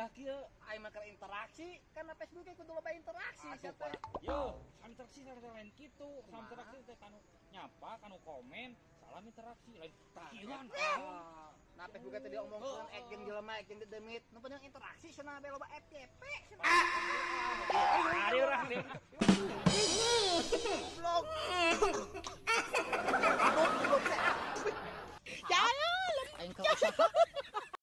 Kedah kieu. Aing mah keur interaksi, karena Facebook kudu loba interaksi Aduh, sia teh. Pak. Yo, salam interaksi lain kitu. Salam interaksi teh kanu nyapa, kanu komen, salam interaksi lain kieuan. Nah, Facebook teh diomongkeun ek jeung jelema, ek jeung dedemit. Nu penting interaksi cenah be loba FYP cenah. Ari urang deh. Goblok. Aduh, goblok teh. Jangan. Aing ka usaha.